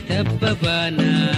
Tabba baanaa.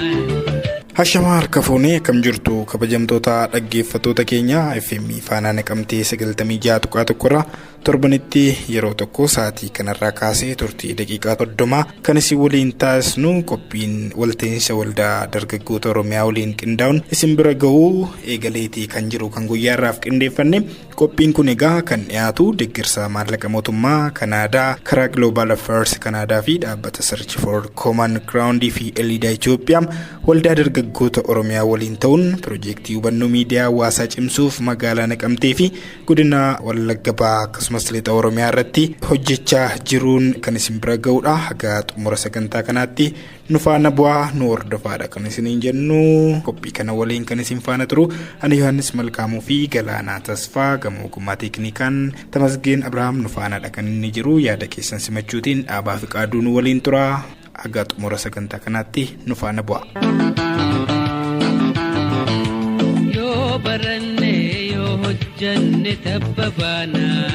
Hashamaa harka fuunee, akkam jirtu kabajamtoota dhaggeeffattoota keenya? FM Faanaa Naqamtee 96.1 irraa torbanitti yeroo tokko sa'aatii kanarraa kaasee turtii daqiiqaa 30 kan isin waliin taasisnu qophiin walta'iinsa Waldaa Dargaggoota Oromiyaa waliin qindaa'uun isin bira ga'uu eegaleetii kan jiru kan guyyaarraaf qindeeffanne. Qophiin kun egaa kan dhiyaatu deeggarsa maallaqa mootummaa Kanaadaa karaa Global Affairs Kanaadaa fi dhaabbata Search for Common Ground fi Elida Itoophiyaa Waldaa Dargaggoota Oromiyaa waliin ta'uun piroojeektii hubannoo miidiyaa hawaasaa cimsuuf magaalaa Naqamtee fi godina Wallagga Bahaa akkasumas lixa Oromiyaa irratti hojjechaa jiruun kan isin bira ga'udha. Haga xumura sagantaa kanaatti nu faana bu'aa, nu hordofaadha kan isiniin jennu. Qophii kana waliin kan isin faana turu ani Yohaannis Malkaamuu fi Galaanaa Tasfaa, gamoo ogummaa teeknikaan Tamasgeen Abrahaam nu faanaadha kan inni jiru. Yaada keessan simachuutiin Dhaabaa fi Qaaduu nu waliin tura. Haga xumura sagantaa kanaatti nu faana bu'a. Yoo baranne, yoo hojjanne, tabba baanaa.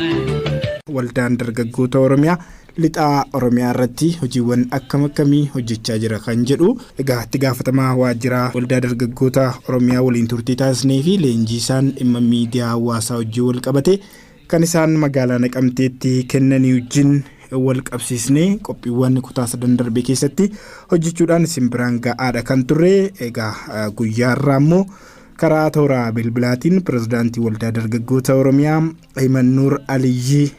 Waldaan Dargaggoota Oromiyaa lixaa Oromiyaa irratti hojiiwwan akkam akkamii hojjechaa jira kan jedhu egaa itti gaafatamaa waajjira Waldaa Dargaggoota Oromiyaa waliin turtii taasisnee fi leenjii isaan dhimma miidiyaa hawaasaa hojii wal qabate kan isaan magaalaa Naqamteetti kennanii wajjin wal qabsiisnee qophiiwwan kutaa sadan darbe keessatti hojjechuudhaan isin biraan ga'aadha kan turre. Egaa guyyaa irraa immoo karaa toora bilbilaatiin pirezidaantii Waldaa Dargaggoota Oromiyaa Himannuur Aliyyii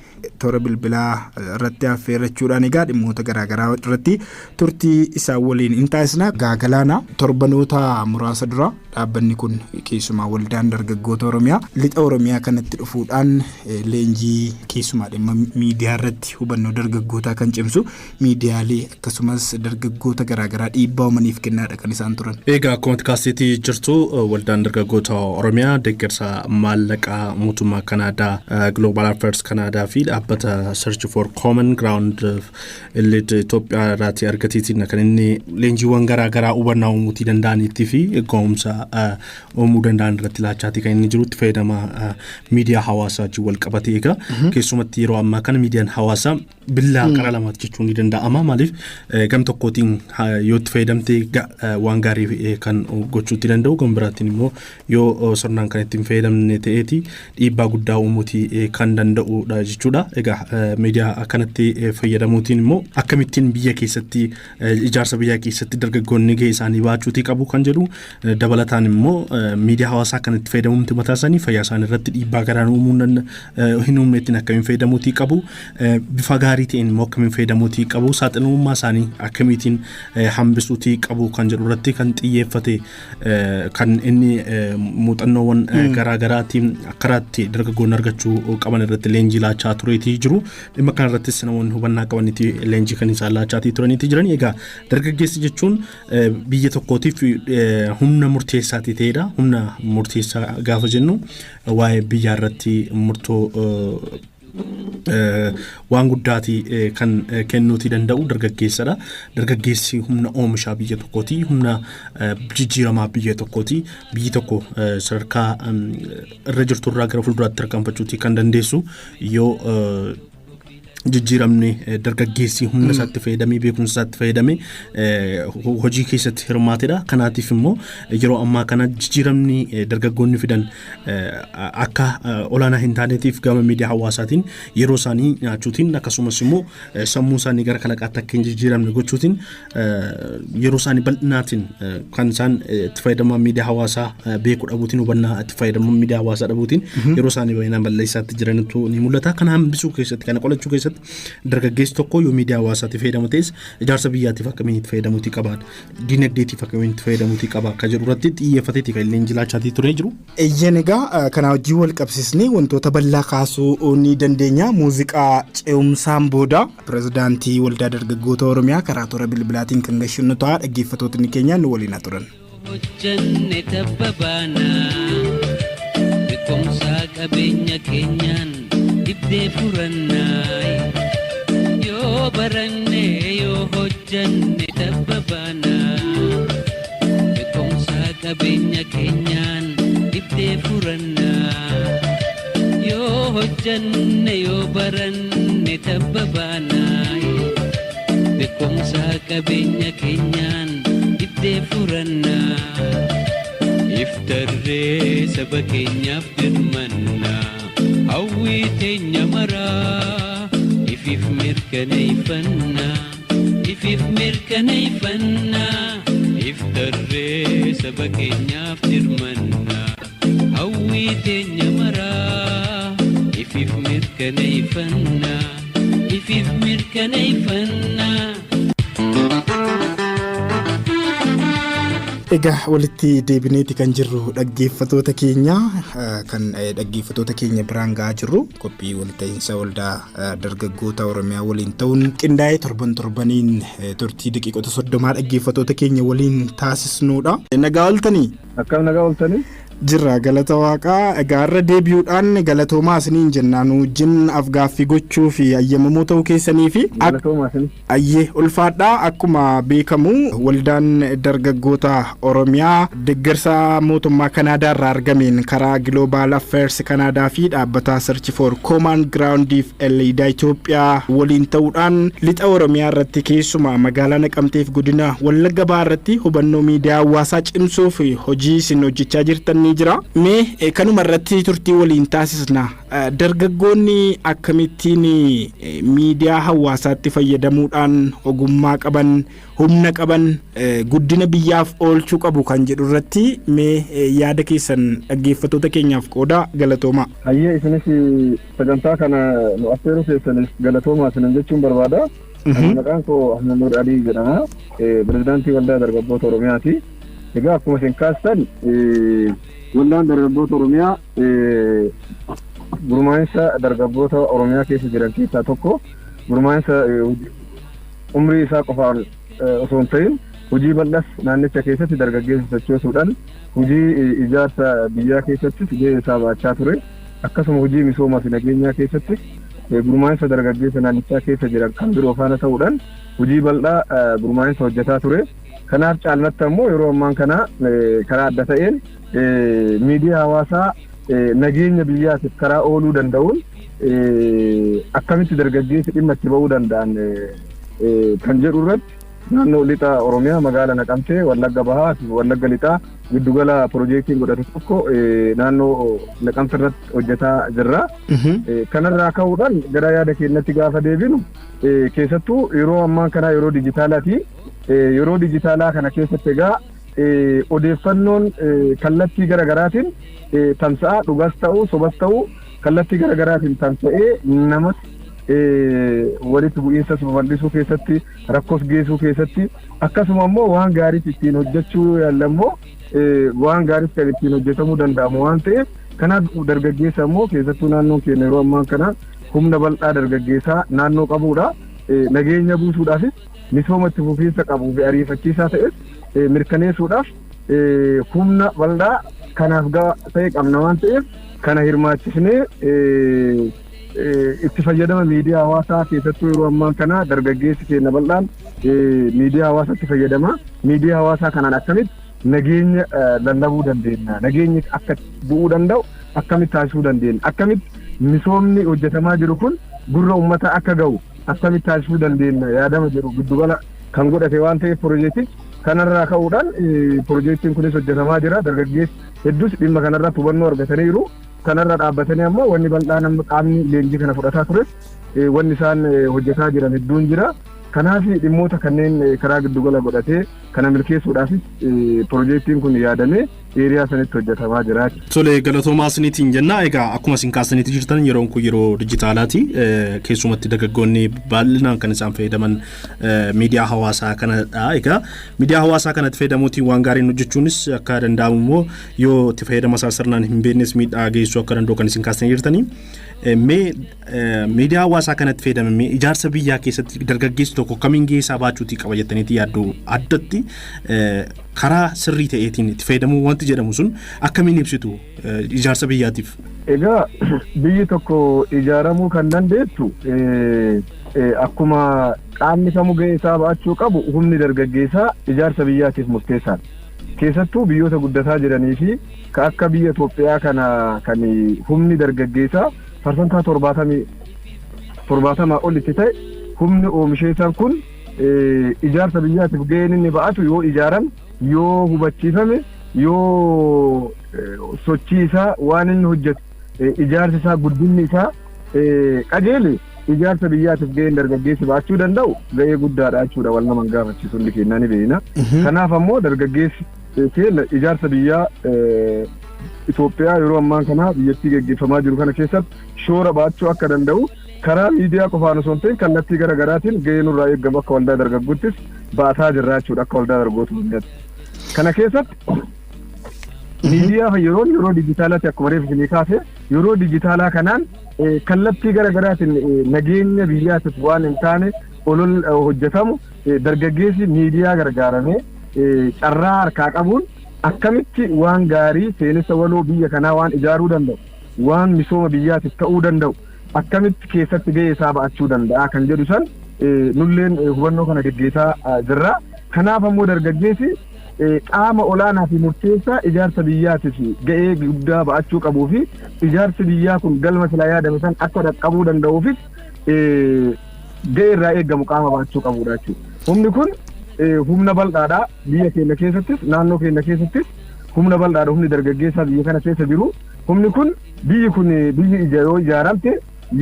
toora bilbilaa irratti affeerrachuudhaan egaa dhimmoota garaagaraa irratti turtii isaan waliin hin taasisna. Galaana, torbanoota muraasa dura dhaabbanni kun, keessumaa Waldaan Dargaggoota Oromiyaa lixa Oromiyaa kanatti dhufuudhaan leenjii keessumaa dhimma miidiyaa irratti hubannoo dargaggootaa kan cimsu miidiyaalee akkasumas dargaggoota garaagaraa dhiibbaa uumaniif kennaadha kan isaan turan. Egaa akkuma kaasteetii jirtu, Waldaan Dargaggoota Oromiyaa deeggarsa maallaqaa mootummaa Kanaadaa, Global Affairs Kanaadaa fi dhaabbata Search for Common Ground Ilid Itoophiyaa irraatii argateetiin kan inni leenjiiwwan garaagaraa hubannaa uumuutii danda'aniitti fi ga'umsa uumuu danda'an irratti laachaatii kan inni jirutti fayyadama miidiyaa hawaasaa wajjin wal qabate. Egaa keessumatti yeroo ammaa kana miidiyaan hawaasaa billaa qara lamaati jechuun ni danda'ama. Maaliif, gam tokkootiin yoo itti fayyadamte waan gaarii kan gochuutti danda'u, gam biraatiin immoo yoo sirnaan kan ittiin fayyadamne ta'eeti dhiibbaa guddaa uumuutii kan danda'udha jechuudha. Egaa miidiyaa kanatti fayyadamuutiin immoo akkamittiin biyya keessatti, ijaarsa biyyaa keessatti dargaggoonni gahee isaanii baachuutii qabu kan jedhu, dabalataan immoo miidiyaa hawaasaa kan itti fayyadamumti mataa isaanii fayyaa isaanii irratti dhiibbaa garaan uumuu hin uumneettiin akkamiin fayyadamuutii qabu, bifa gaarii ta'een immoo akkamiin fayyadamuutii qabu, saaxilamummaa isaanii akkamiitiin hambisuutii qabu kan jedhu irratti kan xiyyeeffate, kan inni muuxannoowwan garaa garaatiin akkaraatti dargaggoonni argachuu qaban irratti leenjii laachaa tureetii jiru. Dhimma kana irrattis namoonni hubannaa qabanitti leenjii kan isaan laachaatii turaniiti jiran. Egaa dargaggeessi jechuun biyya tokkootiif humna murteessaatii ta'edha. Humna murteessaa gaafa jennu waa'ee biyyaa irratti murtoo waan guddaati kan kennuutii danda'u dargaggeessadha. Dargaggeessi humna oomishaa biyya tokkooti, humna jijjiiramaa biyya tokkooti. Biyyi tokko sadarkaa irra jirturraa gara fuulduraatti tarkaanfachuutii kan dandeessu yoo jijjiiramni dargaggeessi humna isaatti fayyadamee, beekumsa isaatti fayyadamee hojii keessatti hirmaatedha. Kanaatiif immoo yeroo ammaa kana jijjiiramni dargaggoonni fidan akka olaanaa hin taaneetiif gama miidiyaa hawaasaatiin yeroo isaanii nyaachuutiin, akkasumas immoo sammuu isaanii gara kalaqaatti akka hin jijjiiramne gochuutiin, yeroo isaanii bal'inaatiin kan isaan itti fayyadama miidiyaa hawaasaa beekuu dhabuutiin, hubannaa itti fayyadama miidiyaa hawaasaa dhabuutiin yeroo isaanii baay'inaan balleessaatti jiranitu ni mul'ata. Kana hambisuu keessatti, kana qolachuu keessatti dargaggeessi tokko yoo miidiyaa hawaasaatti fayyadama ta'es ijaarsa biyyaatiif akkamiin itti fayyadamuutii qaba, dinagdeetiif akkamiin itti fayyadamuutii qaba akka jedhu irratti xiyyeeffateeti kan leenjii laachaatii turee jiru. Eeyyeen, egaa kana hojii wal qabsiisnee wantoota bal'aa kaasuu ni dandeenya. Muuziqaa ce'umsaan booda pirezidaantii Waldaa Dargaggoota Oromiyaa karaa toora bilbilaatiin kan gashannu ta'a. Dhaggeeffattootni keenya nu waliin haa turan. Hojjanne tabba baanaa, beekumsaa qabeenya keenyaan dhibdee furannaa. Yoo baranne, yoo hojjanne, tabba baanaa, beekumsaa qabeenya keenyaan dhibdee furannaa. Yoo hojjanne, yoo baranne, tabba baanaa. Beekumsa qabeenya keenyaan dibdee furannaa. Iftarree saba keenyaaf dirmannaa. Hawwii teenya maraa ifiif mirkaneeffannaa. Ifiif mirkaneeffannaa. Iftarree saba keenyaaf dirmannaa. Hawwii teenya maraa ifiif mirkaneeffannaa. Ifiif mirkaneeffannaa. Egaa walitti deebineeti kan jirru dhaggeeffatoota keenya, kan dhaggeeffatoota keenya biraan ga'aa jirru qophii walta'iinsa Waldaa Dargaggoota Oromiyaa waliin ta'uun qindaa'ee torban torbaniin turtii daqiiqota 30 dhaggeeffatoota keenya waliin taasisnudha. Nagaa ooltanii? Akkam, nagaa ooltanii? Jirra, galata Waaqaa. Egaa irra deebi'uudhaan galatoomaa isiniin jennaan, wajjin afgaaffii gochuu fi ayyamamoo ta'uu keessanii fi Galatoomaa isin. Ayyee, ulfaadhaa. Akkuma beekamu Waldaan Dargaggoota Oromiyaa deeggarsa mootummaa Kanaadaa irraa argameen karaa Global Affairs Kanaadaa fi dhaabbata Search for Common Groundiif Elida Itoophiyaa waliin ta'uudhaan lixa Oromiyaa irratti, keessumaa magaalaa Naqamteef godina Wallagga Bahaa irratti hubannoo miidiyaa hawaasaa cimsuuf hojii isin hojjechaa jirtan ni jira. Mee kanuma irratti turtii waliin taasisna. Dargaggoonni akkamittiin miidiyaa hawaasaatti fayyadamuudhaan ogummaa qaban, humna qaban guddina biyyaaf oolchuu qabu kan jedhu irratti mee yaada keessan dhaggeeffattoota keenyaaf qooda, galatoomaa. Hayyee, isinis sagantaa kana nu affeeruu keessaniif galatoomaa isinin jechuun barbaada. Maqaan koo Ahmad Nur Alii jedhama. Pirezidaantii Waldaa Dargaggoota Oromiyaati. Egaa akkuma isin kaastan, Waldaan Dargaggoota Oromiyaa gurmaa'insa dargaggoota Oromiyaa keessa jiran keessaa tokko. Gurmaa'insa umrii isaa qofaan osoo hin ta'in hojii bal'as naannicha keessatti dargaggeessa sochoosuudhaan hojii ijaarsa biyyaa keessattis gahee isaa baachaa ture. Akkasuma hojii misoomaa fi nageenyaa keessatti gurmaa'insa dargaggeessa naannichaa keessa jiran kan biroo faana ta'uudhaan hojii bal'aa gurmaa'insa hojjetaa ture. Kanaaf caalmatti ammoo yeroo ammaan kana karaa adda ta'een miidiyaa hawaasaa nageenya biyyaatiif karaa ooluu danda'uun akkamitti dargaggeessi dhimma itti ba'uu danda'an kan jedhu irratti naannoo lixa Oromiyaa, magaala Naqamtee, Wallagga Bahaa fi Wallagga Lixaa giddugala piroojeektiin godhate tokko naannoo Naqamte irratti hojjetaa jirra. Kanarraa ka'uudhaan gara yaada keenyatti gaafa deebinu, keessattuu yeroo ammaan kanaa yeroo dijitaalaati. Yeroo dijitaalaa kana keessatti egaa odeeffannoon kallattii gara garaatiin tamsa'aa, dhugas ta'uu sobas ta'uu, kallattii gara garaatiin tamsa'ee namas walitti bu'iinsas babal'isuu keessatti, rakkoos geessuu keessatti, akkasuma immoo waan gaariis ittiin hojjechuu yaallammoo waan gaariis kan ittiin hojjetamuu danda'amu waan ta'eef, kanaaf dargaggeessa immoo keessattuu naannoon keenya yeroo ammaa kana humna bal'aa dargaggeessaa naannoo qabudha. Nageenya buusuudhaafis misooma itti fufiinsa qabuu fi ariifachiisaa ta'es mirkaneessuudhaaf humna bal'aa kanaaf gahaa ta'e qabna waan ta'eef, kana hirmaachisnee itti fayyadama miidiyaa hawaasaa, keessattuu yeroo ammaa kana dargaggeessi keenya bal'aan miidiyaa hawaasaatti fayyadama. Miidiyaa hawaasaa kanaan akkamitti nageenya lallabuu dandeenya? Nageenyi akka bu'uu danda'u akkamitti taasisuu dandeenya? Akkamitti misoomni hojjetamaa jiru kun gurra uummataa akka ga'u akkamitti taasisuu dandeenya? Yaadama jedhu giddugala kan godhate waan ta'eef, piroojeektichi kanarraa ka'uudhaan piroojeektiin kunis hojjetamaa jira. Dargaggeessi hedduus dhimma kanarratti hubannoo argataniiru. Kanarra dhaabbatanii ammoo wanni bal'aan amma qaamni leenjii kana fudhataa tures wanni isaan hojjetaa jiran hedduun jira. Kanaaf dhimmoota kanneen karaa giddugala godhatee kana milkeessuudhaafis piroojeektiin kun yaadamee area sanitti hojjetamaa jira. Tole, galatoomaa isiniitiin jenna. Egaa akkuma isin kaasaniitti jirtan, yeroon kun yeroo dijitaalaati. Keessumatti dargaggoonni bal'inaan kan isaan fayyadaman miidiyaa hawaasaa kanadha. Egaa miidiyaa hawaasaa kanatti fayyadamuutiin waan gaariin hojjechuunis akka danda'amu, immoo yoo itti fayyadama isaa sirnaan hin beeknes miidhaa geessisuu akka danda'u kan isin kaasanii jirtanii. Mee miidiyaa hawaasaa kanatti fayyadamee ijaarsa biyyaa keessatti dargaggeessi tokko kamiin gahee isaa baachuutii qaba jettaniitti yaaddu? Addatti karaa sirrii ta'eetiin itti fayyadamuu wanti jedhamu sun akkamiin ibsitu ijaarsa biyyaatiif? Egaa biyyi tokko ijaaramuu kan dandeettu akkuma qaamni kamuu gahee isaa ba'achuu qabu, humni dargaggeessaa ijaarsa biyyaatiif murteessaadha. Keessattuu biyyoota guddataa jiranii fi ka akka biyya Itoophiyaa kana kan humni dargaggeessaa parsantaa 70 olitti ta'e, humni oomisheessaan kun Ijaarsa biyyaatiif gaheen inni ba'atu yoo ijaarame, yoo hubachiifame, yoo sochii isaa, waan inni hojjetu, ijaarsi isaa, guddinni isaa qajeele, ijaarsa biyyaatiif gaheen dargaggeessi ba'achuu danda'u gahee guddaadha jechuudha. Wal nama gaafachiisu, hundi keenyaa ni beekna. Kanaaf ammoo dargaggeessi keenya ijaarsa biyyaa Itoophiyaa yeroo ammaa kana biyyattii geggeeffamaa jiru kana keessatti shoora ba'achuu akka danda'u karaa miidiyaa qofaan osoo hin ta'in kallattii gara garaatiin gahee nurraa eegamu akka waldaa dargaggoottis baataa jirra jechuudha, akka waldaa dargaggoota Oromiyaatti. Kana keessatti miidiyaa yeroo dijitaalaatti, akkuma reefu isinii kaase, yeroo dijitaalaa kanaan kallattii gara garaatiin nageenya biyyaatiif waan hin taane olol hojjetamu, dargaggeessi miidiyaa gargaaramee carraa harkaa qabuun akkamitti waan gaarii, seenessa waloo biyya kanaa waan ijaaruu danda'u, waan misooma biyyaatiif ta'uu danda'u akkamitti keessatti gahee isaa ba'achuu danda'a kan jedhu san nulleen hubannoo kana geggeessaa jirra. Kanaaf ammoo dargaggeessi qaama olaanaa fi murteessaa ijaarsa biyyaatiif gahee guddaa ba'achuu qabuu fi ijaarsi biyyaa kun galma silaa yaadame san akka dhaqqabuu danda'uufis gahee irraa eegamu qaama ba'achuu qabudha jechuudha. Humni kun humna bal'aadha. Biyya keenya keessattis, naannoo keenya keessattis humna bal'aadha humni dargaggeessaa biyya kana keessa jiru. Humni kun, biyyi kun biyyi yoo ijaaramte,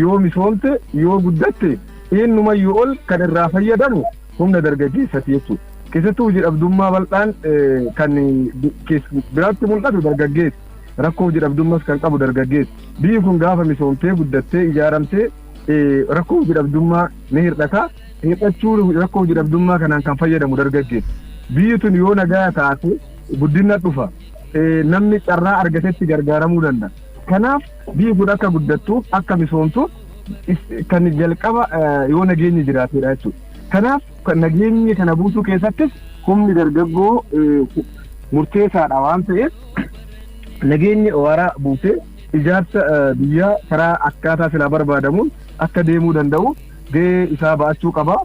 yoo misoomte, yoo guddatte, eenyumayyuu ol kan irraa fayyadamu humna dargaggeessati jechuudha. Keessattuu hojii dhabdummaa bal'aan kan biraatti mul'atu dargaggeessa. Rakkoo hojii dhabdummaas kan qabu dargaggeessa. Biyyi kun gaafa misoomtee, guddattee, ijaaramtee, rakkoo hojii dhabdummaa ni hir'ata. Hir'achuu rakkoo hojii dhabdummaa kanaan kan fayyadamu dargaggeessa. Biyyi tun yoo nagaa taate guddina dhufa. Namni carraa argatetti gargaaramuu danda'a. Kanaaf biyyi kun akka guddattuuf, akka misoomtuuf kan jalqaba yoo nageenyi jiraatedha jechuudha. Kanaaf nageenyi kana buusuu keessattis humni dargaggoo murteessaadha waan ta'eef, nageenyi waaraa buusee ijaarsa biyyaa karaa akkaataa silaa barbaadamuun akka deemuu danda'u gahee isaa ba'achuu qaba.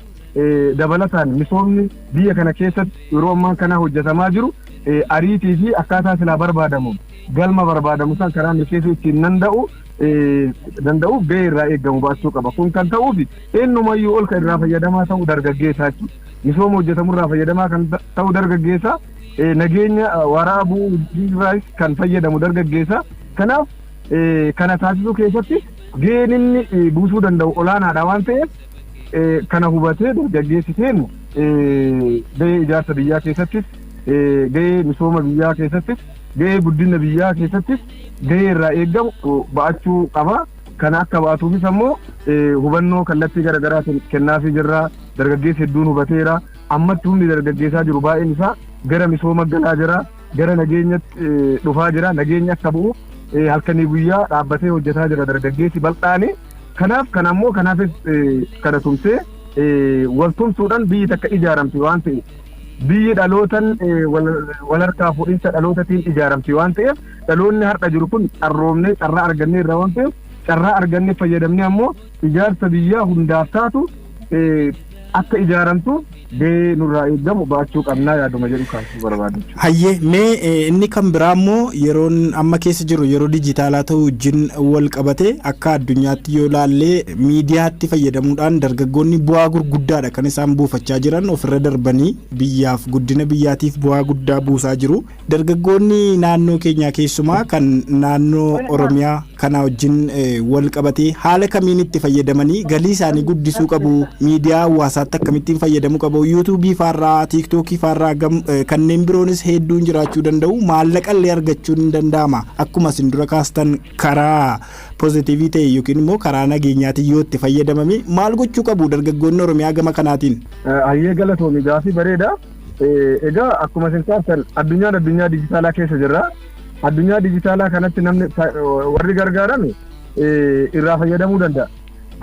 Dabalataan misoomni biyya kana keessatti yeroo ammaa kana hojjetamaa jiru ariitii fi akkaataa silaa barbaadamuun galma barbaadamu san karaa milkeessuu ittiin danda'uuf gahee irraa eegamu ba'achuu qaba. Kun kan ta'uuf eenyumayyuu ol kan irraa fayyadamaa ta'u dargaggeessaa jechuudha. Misooma hojjetamu irraa fayyadamaa kan ta'u dargaggeessaa, nageenya waaraa bu'uu irraas kan fayyadamu dargaggeessaa. Kanaaf kana taasisuu keessatti gaheen inni buusuu danda'u olaanaadha waan ta'eef, kana hubatee dargaggeessi keenya gahee ijaarsa biyyaa keessattis, gahee misooma biyyaa keessattis, gahee guddina biyyaa keessattis gahee irraa eegamu ba'achuu qaba. Kana akka ba'atuufis ammoo hubannoo kallattii garaagaraatiin kennaafii jirra. Dargaggeessi hedduun hubateera. Ammatti humni dargaggeessaa jiru baay'een isaa gara misooma galaa jira. Gara nageenyatti dhufaa jira. Nageenya akka bu'u halkanii guyyaa dhaabbatee hojjetaa jira dargaggeessi bal'aani. Kanaaf kan ammoo kanaafis kana tumsee wal tumsuudhaan biyyi takka ijaaramti waan ta'eef, biyyi dhalootan wal harkaa fuudhinsa dhalootatiin ijaaramti waan ta'eef, dhaloonni har'a jiru kun carroomnee carraa argannee irraa waan ta'eef, carraa argannee fayyadamnee ammoo ijaarsa biyyaa hundaaf taatu akka ijaaramtu gahee nurraa eegamu ba'achuu qabnaa yaaduma jedhu kaasuu barbaadu. Hayyee, mee inni kan biraa immoo yeroon amma keessa jiru yeroo dijitaalaa ta'uu wajjin wal qabate, akka addunyaatti yoo ilaalle miidiyaatti fayyadamuudhaan dargaggoonni bu'aa gurguddaadha kan isaan buufachaa jiran. Ofirra darbanii biyyaaf, guddina biyyaatiif bu'aa guddaa buusaa jiru. Dargaggoonni naannoo keenyaa, keessumaa kan naannoo Oromiyaa kana wajjin wal qabatee, haala kamiin itti fayyadamanii galii isaanii guddisuu qabu? Miidiyaa hawaasaatti akkamittiin fayyadamuu qabu? Yuutuubii faarraa, tiiktookii faarraa, kanneen biroonis hedduun jiraachuu danda'u. Maallaqa illee argachuun ni danda'ama. Akkuma isin dura kaastan karaa positive ta'e yookiin immoo karaa nageenyaatiin yoo itti fayyadamame, maal gochuu qabu dargaggoonni Oromiyaa gama kanaatiin? Hayyee, galatoomi, gaafii bareeda. Egaa akkuma isin kaastan addunyaan addunyaa dijitaalaa keessa jirra. Addunyaa dijitaalaa kanatti namni warri gargaarame irraa fayyadamuu danda'a.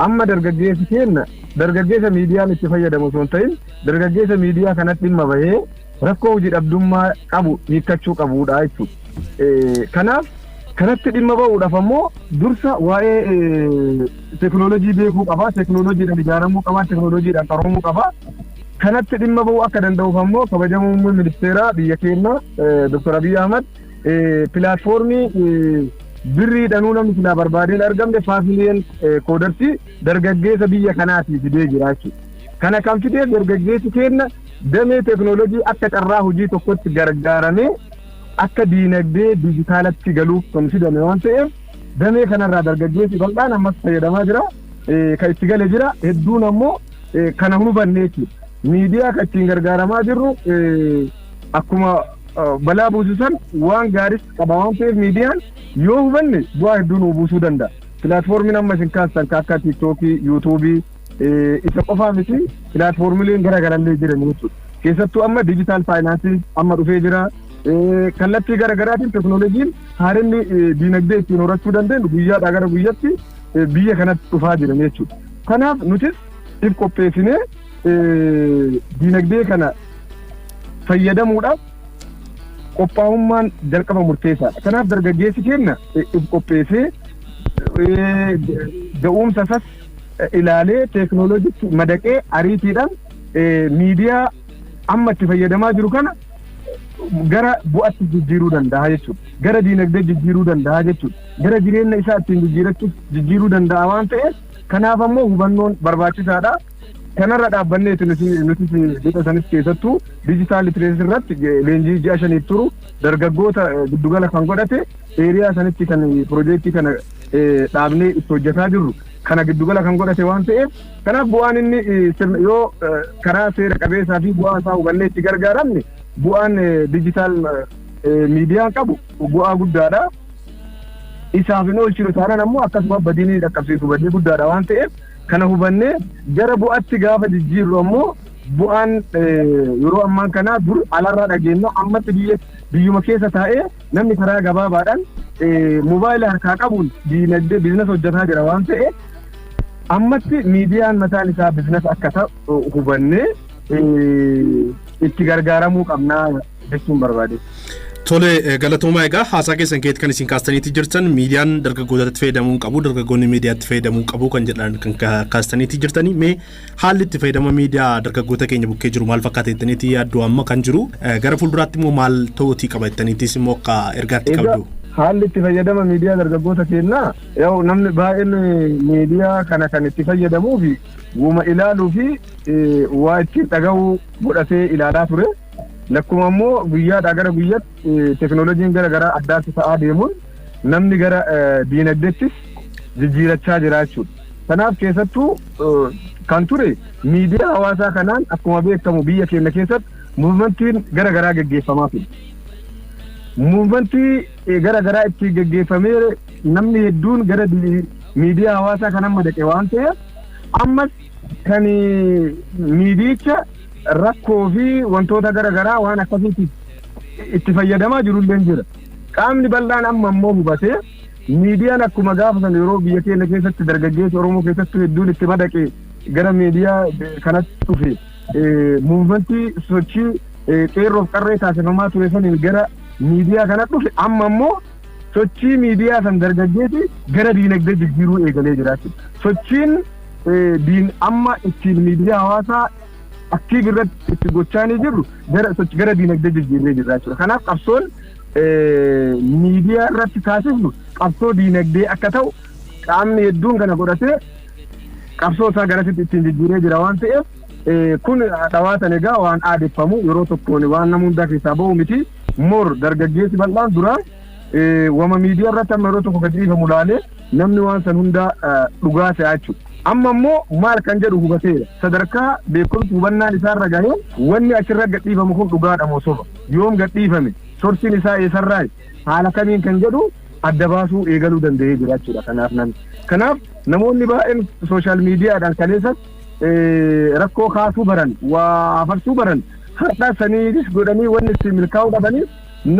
Amma dargaggeessi keenya dargaggeessa miidiyaan itti fayyadamu osoo hin ta'in, dargaggeessa miidiyaa kanatti dhimma bahee rakkoo hojii dhabdummaa qabu hiikkachuu qabudha jechuudha. Kanaaf kanatti dhimma bahuudhaaf ammoo dursa waa'ee teekinooloojii beekuu qaba. Teekinooloojiidhaan ijaaramuu qaba. Teekinooloojiidhaan qaroomuu qaba. Kanatti dhimma bahuu akka danda'uuf ammoo kabajamoo muummee ministeeraa biyya keenya Dr. Abiy Ahmad pilaatfoormii birrii dhanuu namni silaa barbaadeen argamne Faasiliyen Koodarsii dargaggeessa biyya kanaatii fidee jira jechuudha. Kana kan fideef dargaggeessi keenya damee teekinooloojii akka carraa hojii tokkotti gargaaramee akka diinagdee dijitaalatti galuuf kan fidame waan ta'eef, damee kanarraa dargaggeessi bal'aan ammas fayyadamaa jira. Kan itti gale jira. Hedduun ammoo kana hubanne jechuudha. Miidiyaa kan ittiin gargaaramaa jirru akkuma balaa buusisan waan gaaris qaba waan ta'eef, miidiyaan yoo hubanne bu'aa hedduu nu buusuu danda'a. Pilaatfoormiin amma isin kaastan akka TikTokii, YouTubeii isa qofaa miti, pilaatfoormileen gara garallee jiran jechuudha. Keessattuu amma digital financeii amma dhufee jira. Kallattii gara garaatiin teekinooloojiin haarinni diinagdee ittiin horachuu dandeenyu guyyaadhaa gara guyyaatti biyya kanatti dhufaa jiran jechuudha. Kanaaf nutis if qopheessinee diinagdee kana fayyadamuudhaaf qophaa'ummaan jalqaba murteessaadha. Kanaaf dargaggeessi keenya if qopheessee, ga'umsa isaas ilaalee, teekinooloojiitti madaqee, ariitiidhaan miidiyaa amma itti fayyadamaa jiru kana gara bu'aatti jijjiiruu danda'a jechuudha. Gara diinagdee jijjiiruu danda'a jechuudha. Gara jireenya isaa ittiin jijjiirachuuf jijjiiruu danda'a waan ta'eef, kanaaf ammoo hubannoon barbaachisaadha. Kanarra dhaabbanneeti nuti lixa sanis keessattuu digital literacy irratti leenjii ji'a 5f turu dargaggoota giddugala kan godhate area sanitti kan piroojeektii kana dhaabnee itti hojjetaa jirru kana giddugala kan godhate waan ta'eef, kanaaf bu'aan inni yoo karaa seera qabeessaa fi bu'aa isaa hubannee itti gargaaramne, bu'aan digital miidiyaan qabu bu'aa guddaadha. Isaaf hin oolchinu taanaan ammoo akkasuma badiin dhaqqabsiisu badii guddaadha waan ta'eef, kana hubannee gara bu'aatti gaafa jijjiirru ammoo bu'aan yeroo ammaan kanaa dur alarraa dhageenyu ammatti biyya biyyuma keessa taa'ee namni karaa gabaabaadhaan moobaayila harkaa qabuun diinagdee business hojjetaa jira waan ta'eef, ammatti miidiyaan mataan isaa business akka ta'u hubannee itti gargaaramuu qabnaa jechuun barbaade. Tole, galatoomaa. Egaa haasaa keessan keetti kan isin kaastaniitti jirtan miidiyaan dargaggootatti fayyadamuu qabu, dargaggoonni miidiyaatti fayyadamuu qabu kan jedhan kan kaastaniitti jirtanii. Mee haalli itti fayyadama miidiyaa dargaggoota keenya bukkee jiru maal fakkaata jettaniitti yaadduu? Amma kan jiru gara fuulduraatti immoo maal ta'uutii qaba jettaniittis immoo akka ergaatti qabdu? Haalli itti fayyadama miidiyaa dargaggoota keenyaa, yoo namni baay'een miidiyaa kana kan itti fayyadamuu fi wuma ilaaluu fi waa ittiin dhaga'uu godhatee ilaalaa ture. Lakkuma ammoo guyyaadhaa gara guyyaatti teekinooloojiin gara garaa addaatti ta'aa deemuun namni gara diinagdeettis jijjiirachaa jira jechuudha. Kanaaf keessattuu kan ture miidiyaa hawaasaa kanaan akkuma beekamu biyya keenya keessatti movementiin gara garaa geggeeffamaa ture. Movementii gara garaa itti geggeeffamee namni hedduun gara miidiyaa hawaasaa kanan madaqe waan ta'eef, ammas kan miidiyicha rakkoo fi wantoota gara garaa waan akkasiitti itti fayyadamaa jirullee jira. Qaamni bal'aan amma ammoo hubatee miidiyaan akkuma gaafa sana yeroo biyya keenya keessatti dargaggeessi Oromoo keessatti hedduun itti madaqe gara miidiyaa kanatti dhufe, movementii sochii qeerroof qarree taasifamaa ture saniin gara miidiyaa kana dhufe, amma ammoo sochii miidiyaa san dargaggeessi gara diinagdee jijjiiruu eegalee jira jechuudha. Sochiin diin amma ittiin miidiyaa hawaasaa active irratti itti gochaa ni jirru gara diinagdee jijjiirree jirra jechuudha. Kanaaf qabsoon miidiyaa irratti taasifnu qabsoo diinagdee akka ta'u qaamni hedduun kana godhatee qabsoo isaa garasitti ittiin jijjiiree jira waan ta'eef, kun dhawaatan egaa waan aadeffamu yeroo tokkoon waan nama hundaa keessaa bahu miti. Mor dargaggeessi bal'aan dura wama miidiyaa irratti amma yeroo tokko gadi dhiifamu laalee namni waan san hundaa dhugaa se'aa jechuudha. Amma immoo maal kan jedhu hubateera. Sadarkaa beekumsi hubannaan isaarra gahee wanni achirra gadhiifamu kun dhugaadha moo soba? Yoom gadhiifame? Sourceiin isaa eessarraayi? Haala kamiin kan jedhu adda baasuu eegaluu danda'ee jira jechuudha. Kanaaf namni. Kanaaf namoonni baay'een social miidiyaadhaan kaleessas rakkoo kaasuu baran, waa afarsuu baran, har'a saniinis godhanii wanni ittiin milkaa'uu dhabaniif,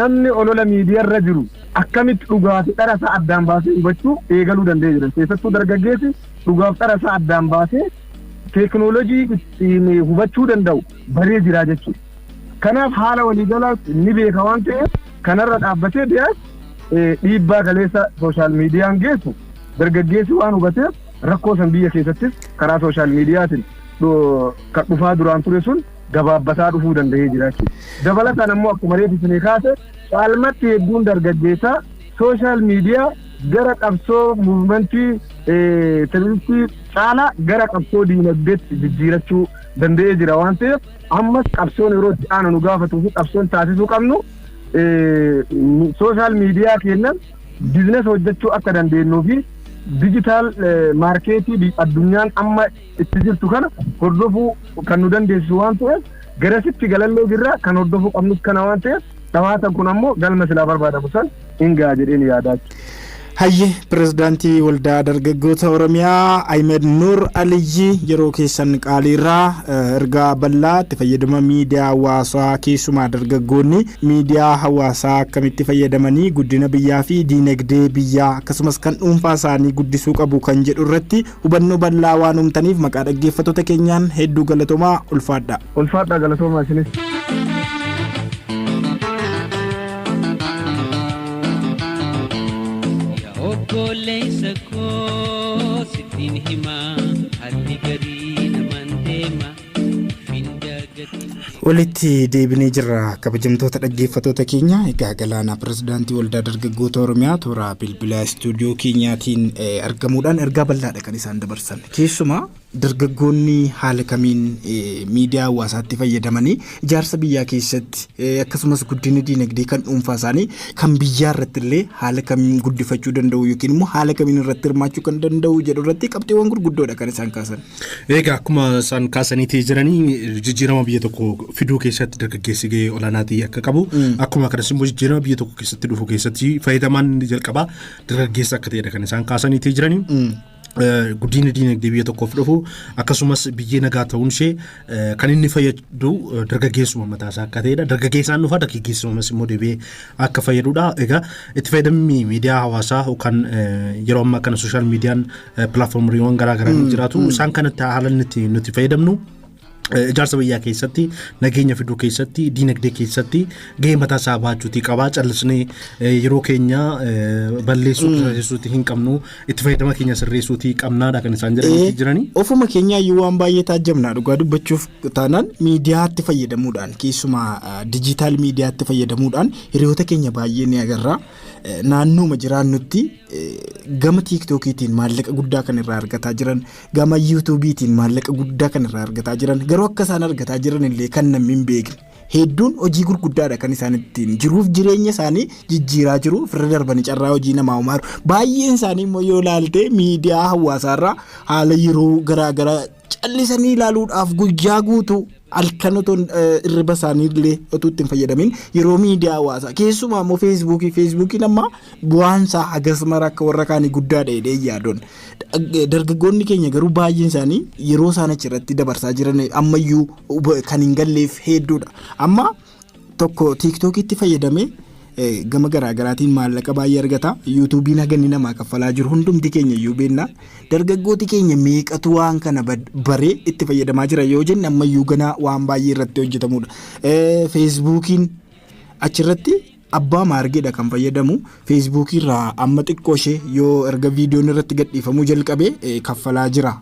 namni olola miidiyaarra jiru akkamitti dhugaa fi dhara isaa addaan baasee hubachuu eegaluu danda'ee jira. Keessattuu dargaggeessi dhugaaf dhara isaa addaan baasee teekinooloojii ittiin hubachuu danda'u baree jira jechuudha. Kanaaf haala waliigalaa ni beeka waan ta'eef, kanarra dhaabbatee dhiyaas dhiibbaa kaleessa social miidiyaan geessu dargaggeessi waan hubateef, rakkoo san biyya keessattis karaa social miidiyaatiin kan dhufaa duraan ture sun gabaabbataa dhufuu danda'ee jira jechuudha. Dabalataan ammoo akkuma reefu isinii kaase, caalmatti hedduun dargaggeessaa social media gara qabsoo movementii Televizyinii caalaa gara qabsoo diinagdeetti jijjiirachuu danda'ee jira waan ta'eef, ammas qabsoon yeroo itti aanu nu gaafatuu fi qabsoon taasisuu qabnu social media keenyan business hojjechuu akka dandeenyuu fi digital market addunyaan amma itti jirtu kana hordofuu kan nu dandeessisu waan ta'eef, garasitti galallee jirra. Kan hordofuu qabnus kana waan ta'eef, dhawaatan kun ammoo galma silaa barbaadamu san hin ga'a jedheen yaadaa. Hayyee, pirezidaantii Waldaa Dargaggoota Oromiyaa Ahmed Nuur Aliyyi, yeroo keessan qaaliirraa ergaa bal'aa itti fayyadama miidiyaa hawaasaa, keessumaa dargaggoonni miidiyaa hawaasaa akkamitti fayyadamanii guddina biyyaa fi diinagdee biyyaa akkasumas kan dhuunfaa isaanii guddisuu qabu kan jedhu irratti hubannoo bal'aa waan uumtaniif, maqaa dhaggeeffattoota keenyaan hedduu galatoomaa, ulfaadha. Ulfaadha, galatoomaa isinis. Obboleessa koo, sittiin himaa, haalli garii namaan deema findagatiin. Walitti deebinee jirra, kabajamtoota dhaggeeffattoota keenya. Egaa Galaanaa, pirezidaantii Waldaa Dargaggoota Oromiyaa, toora bilbilaa istuudiyoo keenyaatiin argamuudhaan ergaa bal'aadha kan isaan dabarsan. Keessumaa dargaggoonni haala kamiin miidiyaa hawaasaatti fayyadamanii ijaarsa biyyaa keessatti, akkasumas guddina diinagdee kan dhuunfaa isaanii, kan biyyaa irratti illee haala kamiin guddifachuu danda'u yookiin immoo haala kamiin irratti hirmaachuu kan danda'u jedhu irratti qabxiiwwan gurguddoodha kan isaan kaasan. Egaa akkuma isaan kaasaniitii jiranii, jijjiirama biyya tokko fiduu keessatti dargaggeessi gahee olaanaatii akka qabu, akkuma kanas immoo jijjiirama biyya tokko keessatti dhufu keessatti fayyadamaan inni jalqabaa dargaggeessa akka ta'edha kan isaan kaasaniitii jiranii. Guddina diinagdee biyya tokkoof dhufu, akkasumas biyyee nagaa ta'uun ishee kan inni fayyadu dargaggeessuma mataa isaa akka ta'edha. Dargaggeessaan dhufa, dargaggeessumas immoo deebi'ee akka fayyadudha. Egaa itti fayyadamni miidiyaa hawaasaa yookaan yeroo ammaa kana social mediaan platformiiwwan garaa garaa ni jiraatu. Isaan kanatti haala nuti fayyadamnu ijaarsa biyyaa keessatti, nageenya fiduu keessatti, diinagdee keessatti gahee mataa isaa baachuutii qabaa. Callisnee yeroo keenya balleessuu, sirreessuutii hin qabnu, itti fayyadama keenya sirreessuutii qabnaadha kan isaan jedhanii jiranii. Ofuma keenya iyyuu waan baay'ee taajjabna. Dhugaa dubbachuuf taanaan, miidiyaatti fayyadamuudhaan, keessumaa digital miidiyaatti fayyadamuudhaan, hiriyoota keenya baay'ee ni agarra. Naannooma jiraannutti gama TikTokiitiin maallaqa guddaa kan irraa argataa jiran, gama YouTubeiitiin maallaqa guddaa kan irraa argataa jiran, garuu akka isaan argataa jiran illee kan namni hin beekne hedduun hojii gurguddaadha kan isaan ittiin jiruuf jireenya isaanii jijjiiraa jiru, ofirra darbanii carraa hojii namaa uumaa jiru. Baay'een isaanii immoo yoo ilaalte, miidiyaa hawaasaarraa haala yeroo garaa garaa callisanii ilaaluudhaaf guyyaa guutuu, halkan otoo irriba isaanii illee otoo itti hin fayyadamin, yeroo miidiyaa hawaasaa, keessumaa immoo Facebookii, Facebookiin amma bu'aan isaa hagas mara akka warra kaanii guddaadha jedhee yaadoon. Dargaggoonni keenya garuu baay'een isaanii yeroo isaan achirratti dabarsaa jiran ammayyuu kan hin galleef hedduudha. Amma tokko TikTokiitti fayyadamee gama garaagaraatiin maallaqa baay'ee argata. YouTubeiin haga inni namaa kaffalaa jiru hundumti keenya iyyuu beekna. Dargaggooti keenya meeqatu waan kana baree itti fayyadamaa jira yoo jenne, ammayyuu ganaa waan baay'ee irratti hojjetamudha. Facebookiin achirratti abbaa maargeedha kan fayyadamu. Facebookii irraa amma xiqqoo ishee yoo erga viidiyoon irratti gadhiifamuu jalqabe kaffalaa jira.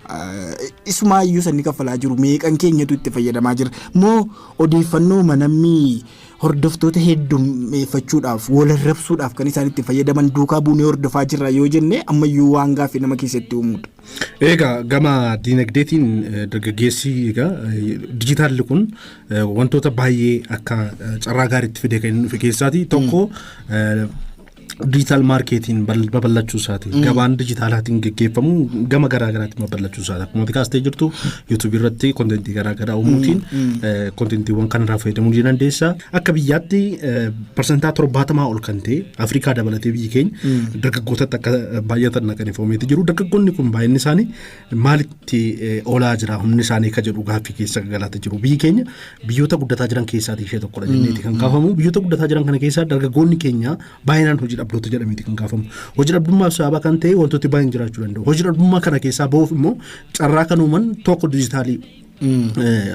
Isumaayyuu sanni kaffalaa jiru meeqan keenyatu itti fayyadamaa jira? Moo odeeffannoo namni hordoftoota heddummeeffachuudhaaf, wal arrabsuudhaaf kan isaan itti fayyadaman duukaa buunee hordofaa jirra yoo jenne, ammayyuu waan gaaffii nama keessatti uumudha. Egaa gama diinagdeetiin dargaggeessi, egaa dijitaalli kun wantoota baay'ee akka carraa gaariitti fidee kan inni dhufe keessaati tokko digital marketiin babal'achuu isaati. Gabaan dijitaalaatiin geggeeffamu gama garaa garaatiin babal'achuu isaati. Akkuma kaastee jirtu, YouTubeii irratti contentii garaa garaa uumuutiin contentiiwwan kanarraa fayyadamuu ni dandeessa. Akka biyyaatti 70% ol kan ta'e, Afrikaa dabalatee biyyi keenya dargaggootatti akka baay'atan kan ifoomeeti jiru. Dargaggoonni kun baay'inni isaanii maalitti oolaa jira humni isaanii ka jedhu gaaffii keessa galaata jiru. Biyyi keenya biyyoota guddataa jiran keessaatii ishee tokkodha jenneeti kan kaafamu. Biyyoota guddataa jiran kana keessaa dargaggoonni keenya baay'inaan hojii dhabdoota jedhameeti kan kaafamu. Hojii dhabdummaaf sababa kan ta'e wantooti baay'een jiraachuu danda'u. Hojii dhabdummaa kana keessaa bahuuf immoo carraa kan uuman tokko dijitaalii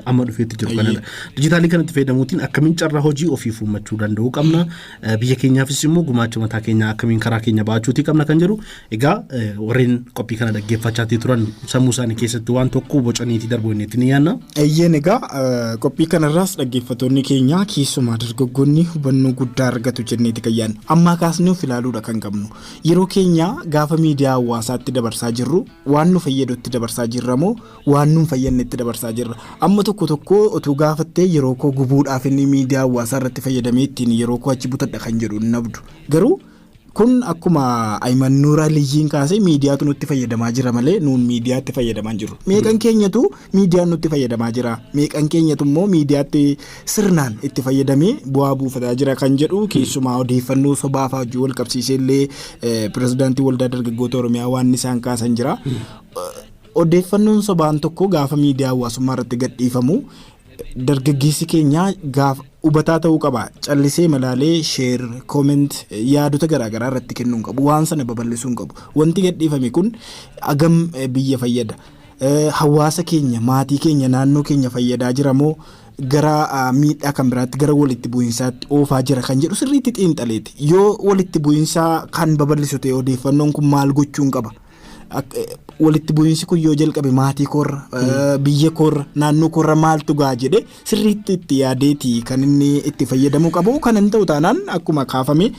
Amma dhufeetti jiru kanadha. Dijitaalii kanatti fayyadamuutiin akkamiin carraa hojii ofiif uummachuu danda'uu qabna. Biyya keenyaafis immoo gumaacha mataa keenyaa akkamiin karaa keenya ba'achuutii qabna kan jedhu egaa warreen qophii kana dhaggeeffachaatii turan sammuu isaanii keessatti waan tokko bocaniitii darbuu inni ni yaanna. Eeyyeen, egaa qophii kanarraas dhaggeeffattoonni keenya, keessumaa dargaggoonni, hubannoo guddaa argatu jenneeti kan yaadnu. Ammaa kaasnee of ilaaluudha kan qabnu. Yeroo keenya gaafa miidiyaa hawaasaatti dabarsaa jirru, waan nu fayyadutti dabarsaa jirra moo waan nu hin fayyadnetti dabarsaa jirra? Amma tokko tokko utuu gaafattee, yeroo koo gubuudhaaf inni miidiyaa hawaasaa irratti fayyadamee ittiin yeroo koo achi butadha kan jedhu hin nabdu. Garuu kun akkuma Ayiman Nuuraa Liyyiin kaasee, miidiyaatu nutti fayyadamaa jira malee nuun miidiyaatti fayyadamaa hin jiru. Meeqan keenyatu miidiyaan nutti fayyadamaa jira? Meeqan keenyatu immoo miidiyaatti sirnaan itti fayyadamee bu'aa buufataa jira kan jedhu, keessumaa odeeffannoo sobaa fa'aa wajjin wal qabsiisee illee pirezidaantii Waldaa Dargaggoota Oromiyaa waan isaan kaasan jira. Odeeffannoon sobaan tokko gaafa miidiyaa hawaasummaa irratti gadhiifamu, dargaggeessi keenya gaafa hubataa ta'uu qaba. Callisee malaalee share, comment, yaadota garaagaraa irratti kennuu hin qabu. Waan sana babal'isuu hin qabu. Wanti gadhiifame kun agam biyya fayyada? Hawaasa keenya, maatii keenya, naannoo keenya fayyadaa jira moo gara miidhaa kan biraatti, gara walitti bu'iinsaatti oofaa jira kan jedhu sirriitti xiinxaleeti. Yoo walitti bu'iinsaa kan babal'isu ta'e, odeeffannoon kun maal gochuu qaba? Walitti bu'iinsi kun yoo jalqabe maatii koorra, biyya koorra, naannoo koorra maaltu ga'a jedhe sirriitti itti yaadeeti kan inni itti fayyadamuu qabu. Kan hin ta'u taanaan, akkuma kaafame,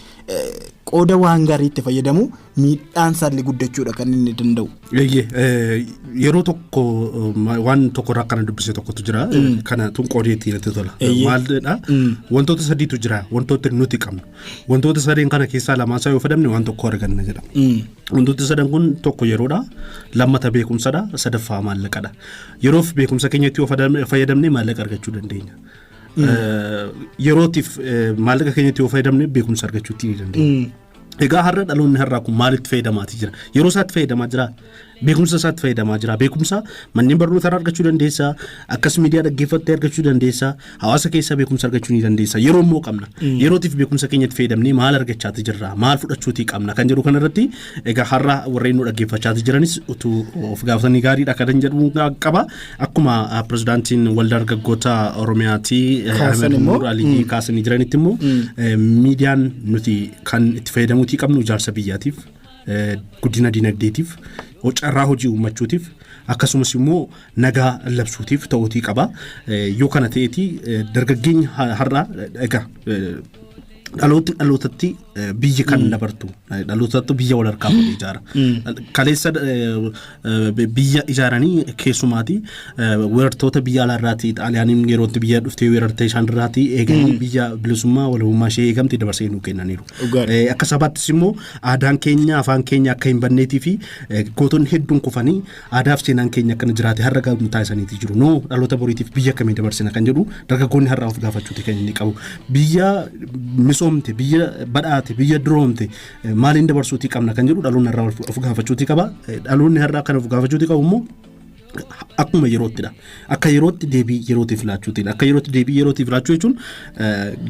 qooda waan gaarii itti fayyadamu miidhaan isaallee guddachuudha kan inni danda'u. Yeroo tokko waan tokko irraa akkana dubbise tokkotu jira. Kana tun qoodeetti natti tola. Maalidha? Wantoota sadiitu jira, wantoota nuti qabnu. Wantoota sadeen kana keessaa lamaan isaa yoo fayyadamne waan tokko arganna jedha. Wantoota sadan kun tokko yeroodha, lammata beekumsadha, sadaffaa maallaqadha. Yeroof beekumsa keenyatti yoo fayyadamne maallaqa argachuu dandeenya. Yerootiif maallaqa keenyatti yoo fayyadamne beekumsa argachuu ni dandeenya. Egaa har'a dhaloonni har'aa kun maalitti fayyadamaatii jira? Yeroo isaatti fayyadamaa jira? Beekumsa isaatti fayyadamaa jira? Beekumsa manneen barnootaa irraa argachuu dandeessa. Akkas miidiyaa dhaggeeffattee argachuu dandeessa. Hawaasa keessaa beekumsa argachuu ni dandeessa. Yeroo immoo qabna. Yerootiif beekumsa keenyatti fayyadamnee maal argachaati jirra? Maal fudhachuutii qabna? Kan jedhu kanarratti egaa har'a warreen nu dhaggeeffachaati jiranis utuu of gaafatanii gaariidha kan jedhu qaba. Akkuma pirezidaantiin Waldaa Dargaggoota Oromiyaatii Kaasan Ahmed immoo, Nuur Aliyyi kaasanii jiranitti immoo, miidiyaan nuti kan itti fayyadamuutii qabnu ijaarsa biyyaatiif, guddina dinagdeetiif, carraa hojii uummachuutiif, akkasumas immoo nagaa labsuutiif ta'uutii qaba. Yoo kana ta'eeti dargaggeenya har'a egaa dhalootni dhalootatti biyya kan dabartu, dhalootatti biyya wal harkaa fuudhee ijaara. Kaleessa biyya ijaaranii keessumaati weerartoota biyya alaarraati, Xaaliyaaniin yeroo itti biyya dhuftee weerartee isaan irraati eeganii biyya bilisummaa walabummaa ishee eegamte dabarsee nuu kennaniiru. Akka sabaattis immoo aadaan keenya, afaan keenya akka hin banneetii fi gootonni hedduun kufanii aadaaf seenaan keenya akkana jiraate har'a gahu taasisaniiti jiru. Noo dhaloota boriitiif biyya akkamii dabarsina kan jedhu dargaggoonni har'a of gaafachuuti kan inni qabu. Biyya misoomte, biyya badhaate, biyya duroomte maaliin dabarsuutii qabna kan jedhu dhaloonni har'a of gaafachuutii qaba. Dhaloonni har'a kan of gaafachuutii qabu immoo akkuma yeroottidha. Akka yerootti deebii yerootiif laachuutiin. Akka yerootti deebii yerootiif laachuu jechuun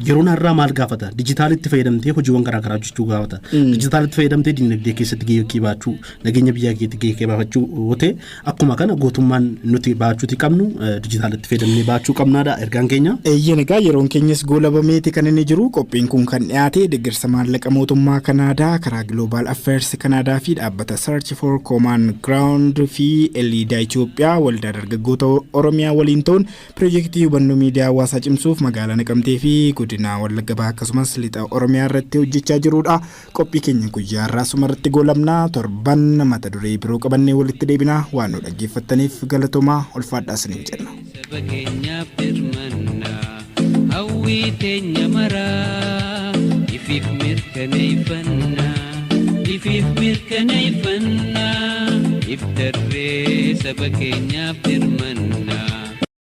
yeroon har'aa maal gaafata? Dijitaalitti fayyadamtee hojiiwwan garaa garaa hojjechuu gaafata. Dijitaalitti fayyadamtee dinagdee keessatti gahee kee baachuu, nageenya biyyaa keetti gahee kee baafachuu yoo ta'e, akkuma kana gootummaan nuti baachuuti qabnu dijitaalitti fayyadamnee baachuu qabnaadha ergaan keenya. Eeyyeen, egaa yeroon keenyas goolabameeti kan inni jiru. Qophiin kun kan dhiyaate deeggarsa maallaqa mootummaa Kanaadaa karaa Global Affairs Kanaadaa fi dhaabbata Search for Common Ground fi Eliidaa Itoophiyaa Waldaa Dargaggoota Oromiyaa waliin ta'uun piroojeektii hubannoo miidiyaa hawaasaa cimsuuf magaalaa Naqamtee fi godina Wallagga Bahaa akkasumas lixa Oromiyaa irratti hojjechaa jirudha. Qophii keenya guyyaa har'aa suma irratti goolabnaa. Torban mata duree biroo qabannee walitti deebinaa. Waan nu dhaggeeffattaniif galatoomaa, ulfaadhaa isiniin jenna. Saba keenyaaf birmannaa, hawwii teenya maraa ifiif mirkaneeffannaa, ifiif mirkaneeffannaa, if darree saba keenyaaf birmannaa.